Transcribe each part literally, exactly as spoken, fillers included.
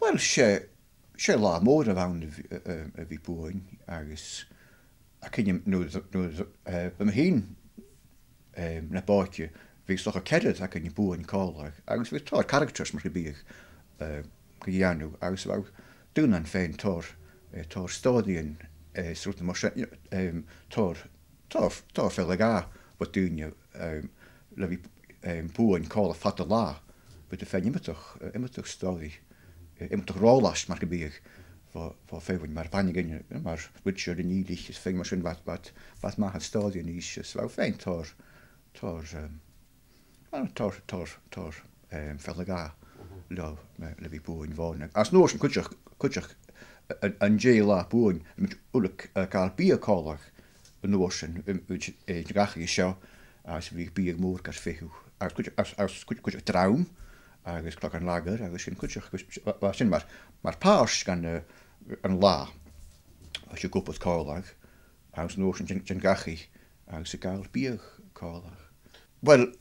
Uill, 's e, 's e latha mòr a bh' ann a bhith, a, a, a bhith buain agus a' cinneadh nuair, nuair, eh, bha mi fhìn, eh, na b' òige, bhiodh 's dòcha ceathrar againn a' buain còmhla agus bhiodh tòrr characters mar gum biodh, eh, ga dhèanamh agus bha daoine fhèin tòrr, eh, tòrr stòiridhean, eh, 's rudan mar sin, you know, em, tòrr, tòrr, tòrr fealla-dhà bho dhaoine, em, le bhith, em, buain còmhla fad an latha. Bhiodh iad fhèin iomadach, eh, iomadach stòiridh, eh, iomadach ròlais mar gum biodh bho, bho feadhainn mar bhanaigean, mar Richard an Ìlich is feadhainn mar sin, bha, bha, bha math air stòiridhean innse, is bha fhèin tòrr, tòrr, em, Well, tòrr, tòrr, tòrr, em, fealla-dhà leo, eh, le bhith buain bhàn. Agus an uair sin cuideachd, cuideachd, an, an dèidh latha buain, bha muid uile, eh, a' gabhail biadh còmhla an uair sin, em, bha muid, eh, a' tighinn dhachaigh an seo, agus bhiodh biadh mòr gar feitheamh. Agus cuid, agus, agus cuid, cuideachd dram, agus clogan lager, agus sin cuideachd, agus, bha, bha sin mar, mar phàirt dhen, eh, an latha. Bha sibh ag obair còmhla, agus an uair sin a' tighinn, tighinn dhachaigh, agus a' gabhail biadh còmhla. Uill,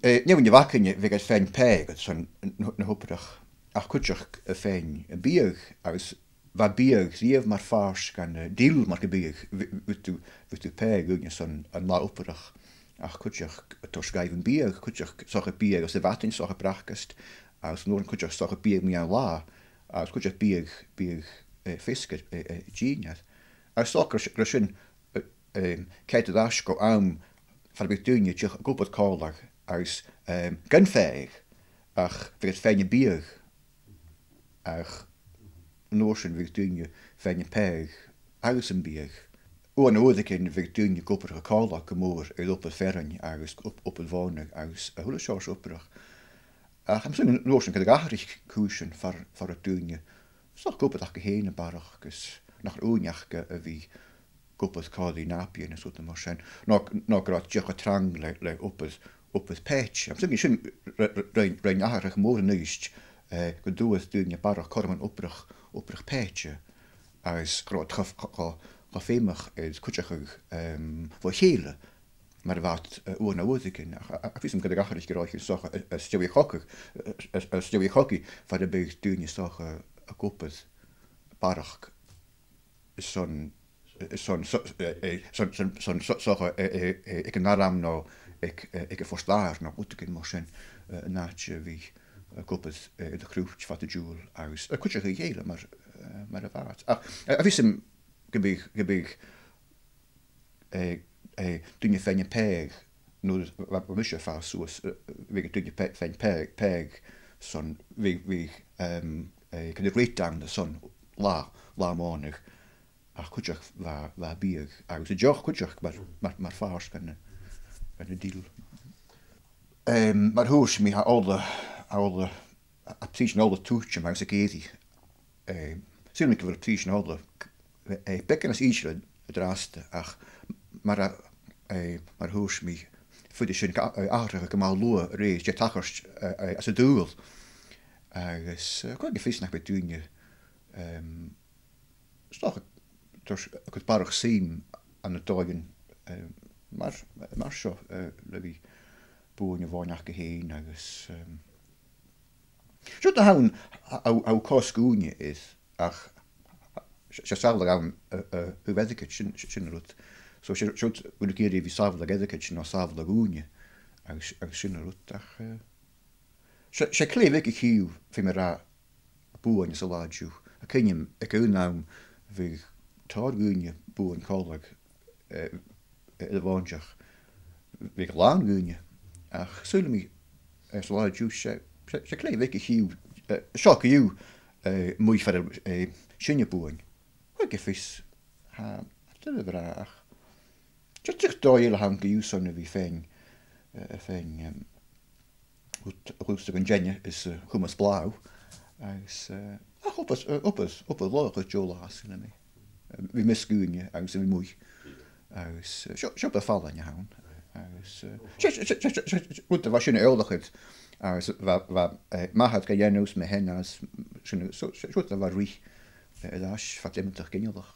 eh, nì mi fhìn a' bhac, bhiodh iad a' faighinn pàigheadh airson na, na h-obrach, ach cuideachd a' faighinn am biadh, agus bha biadh riamh mar phàirt dhen, eh, deal mar gum biodh, bhi-, bhiodh tu, bhiodh tu a' pàigheadh dhaoine airson an latha obrach, ach cuideachd a' toirt dhaibh am biadh, cuideachd 's dòcha biadh anns a' mhadainn, 's dòcha bracast, agus an uair sin cuideachd 's dòcha biadh mu dheidhinn an latha, agus cuideachd biadh, biadh, eh, feasgar, eh, eh, dìnnear. Agus 's dòcha gur, gur e sin, eh, em, cead air ais gu àm far am biodh daoine dìreach ag obair còmhla agus, em, gan pàigheadh, ach bhiodh iad a' faighinn am biadh, ach an uair sin bhiodh daoine a' faighinn am pàigheadh agus am biadh. Uair no uaireigin bhiodh daoine ag obair còmhla gu mòr air obair fearainn agus ob-, obair mhònadh agus a h-uile seòrsa obrach. Ach tha mi a' smaoineachadh an uair sin gun do dh'atharraich cùisean far, far an robh daoine, 's dòcha ag obair aca fhèin am barrachd, agus nach robh ùine aca a bhith ag obair còmhla ri nàbaidhean is rudan mar sin. No, no gun robh iad dìreach cho trang le, le obair, obair pàighte. Tha mi a' smaoineachadh sin r-, r-, rinn, rinn atharrachadh mòr a-nis, eh, gun d' fhuair daoine am barrachd cothrom ann obrach, obrach pàighte. Agus gun robh iad cho, cho, cho, cho feumach air cuideachadh, em, bho chèile mar a bha iad, eh, uair no uaireigin. Ach, ach, ach bha fhios agam gun do dh'atharraich gu robh iad 's dòcha, eh, eh, a-staigh a' chogaidh, eh, eh, eh, a-staigh a' chogaidh, far am biodh daoine 's dòcha ag obair barrachd airson, airson, so, eh, eh, son, son, son, so, 's dòcha, eh, eh, eh, aig an arm no aig, eh, aig a' phort-adhair no rudeigin mar sin, eh, an àite a bhith ag obair, eh, air a' chroit fad an t-siubhail agus, eh, cuideachadh a chèile mar, eh, mar a bha iad. Ach, eh, tha fhios agam gum biodh, gum biodh, eh, eh, daoine a' faighinn am pàigheadh, nuair a bha, bha mise a' fàs suas, eh, bhiodh daoine a' pa-, faighinn pàigh-, pàigheadh son, bhiodh, bhiodh, em, eh, kind of rate ann airson latha, latha mònadh. Ach cuideachd bha, bha biadh agus an deoch cuideachd mar, mar, mar phàirt dhen, dhen deal. Em, mar a thuirt mi, tha ola, tha ola, tha prìsean ola a' tuiteam agus ag èirigh. Em, saoilidh mi gu bheil prìsean ola, eh, beagan nas ìsle an-dràsta, ach mar a, eh, mar a thuirt mi, faodaidh sin ga-, eh, atharrachadh gu math luath a-rithist, dè tha a' tachairt, eh, eh, anns an t-saoghal. Agus, eh, cò aig a tha fios nach bi daoine, em, 's dòcha, tha iad a' cur barrachd suim ann an dòighean, eh, mar, mar seo, eh, le bhith buain a' bhàin aca fhèin agus, em, seo na th' ann, a, a, a tha cosg ùine air, ach 's e, 's e samhla a th' ann, eh, eh, a bheil aige, sin, sin an rud. So, seo, seo, bha mi ag iarraidh a bhith samhla aige, no samhla ùine, agus, agus sin an rud, ach, eh, 's e, 's e clèibh bheag a chì thu, feumaidh mi ràdh, buain anns an latha an-diugh. Tha cuimhne agam aig aon àm, bhiodh tòrr dhaoine buain còmhla, eh, eh, air a' mhòintich. Bhiodh làn dhaoine. Ach saoilidh mi, eh, anns an latha an-diugh, 's e, 's e, 's e clèibh bheag a chì thu, eh, seo co-dhiù, eh, a-muigh far a bheil, eh, sinne buain. Cò aig a tha fios, tha, tha e doirbh a ràdh, ach 's e tric dòigheil a th' ann co-dhiù son a bhith faighinn, eh, faighinn, em, a' chlùst-, a' chlùstadh an teine is, eh, a' chumail 's blàth. Agus, eh, ach obair, eh, obair, obair laghach a tha deagh latha, saoilidh mi. Eh, bhith measg dhaoine agus a bhith a-muigh. Agus, eh, seo, seo obair fallain a th' ann. Agus, eh, 's e, 's e, rud a bha sin eòlach air. Agus bha, bha, eh, m' athair ga dhèanamh 's mo sheanair 's sin, so, seo, seo rud a bha a' ruith, eh, air ais fad iomadach ginealach.